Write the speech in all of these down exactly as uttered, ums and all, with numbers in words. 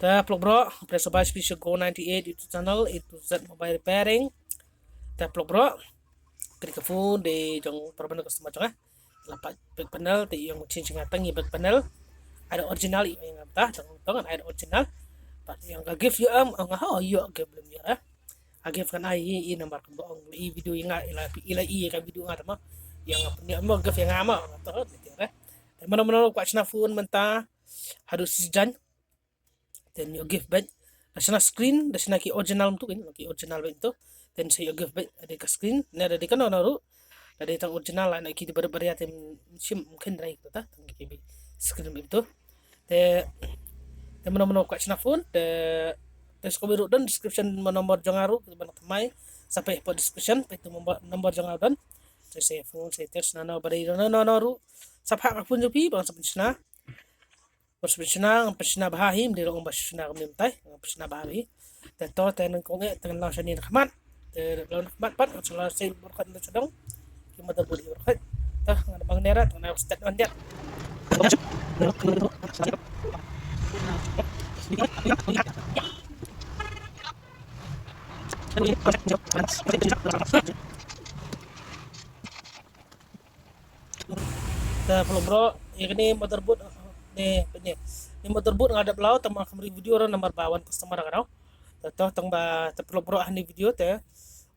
Te paralok bro, press by speech go ninety eight YouTube channel, A to Z mobile repairing. Te paralok bro, kane ka phone de jong para bangeit customer jong nga. La pat back panel te ïong change nga tang ïa back panel. Ai da original ïong ta tang tang ai da original. Pat ïong ka gift ïa am nga ha ïong gift lem ïa. A gift kan ai i number kan ba ong i video ïa nga ila ila i ka video nga ta ma. Ïong nga pynïa mo gift ïa nga ma to. Te mano mano kwah shna phone mynta haduh season. Then ïoh gift bad da shna screen, da shna ki original tu kan, ki original bad tu. Then sa ïoh gift bad ada ka screen, ne ada ka no no ru. Ada tang original la na ki di bar bar ya tem shim mungkin rai tu ta, tang ki bi screen bad tu. Te te mano mano kwah shna phone, te te sko bi ru don description mo number jong nga ru ban thamai sampai po description pe tu number number jong nga don. Te sa phone sa text na no bad no no no ru. Sa pha ka phone jong phi bang sa shna. Bas pynshna, ngan pynshna bha hi, mdei long bas pynshna kumne mynta, ngan pynshna bha hi. Te to, te ngan kong eh, te ngan law shane na khmat. Te law na khmat pat, ngan sa law shane bor khat na sha dong. Ki motherboard hi bor khat. Te ngan bang nera, te ngan start on dia. Te paralok bro, ïa kane motherboard ne ne. Ni motherboard nga dep law tang ma kham ri video ra namar ba wan customer ka dau. Te to tang ba te paralok bro ha ni video te.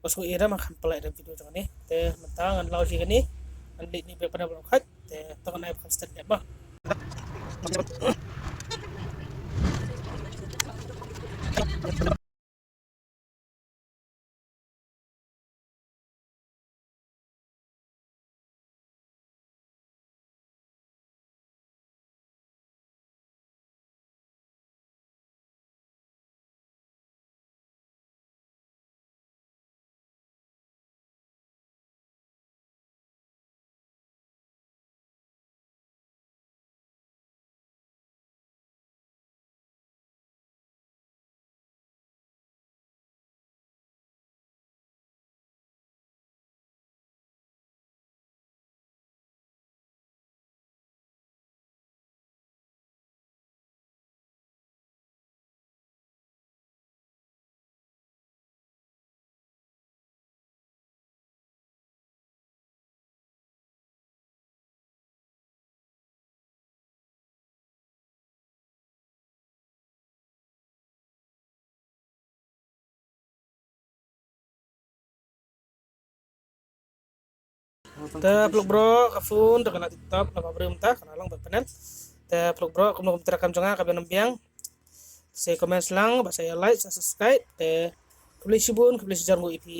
Os ko ira ma kham pynlait da video jong ne. Te mynta ngan law ji kane. Ngan leit ni bek pada bro khat. Te to ngan ai kham step ba. Te paralok bro, ka phone te ka la tip top, la ba brem ta, ka la long bad panel. Te paralok bro, kumno kumta ka kam jong nga ka biang biang. Sa comment lang, ba sa like, sa subscribe. Te khublei shibun, khublei shijar ngut ïa phi.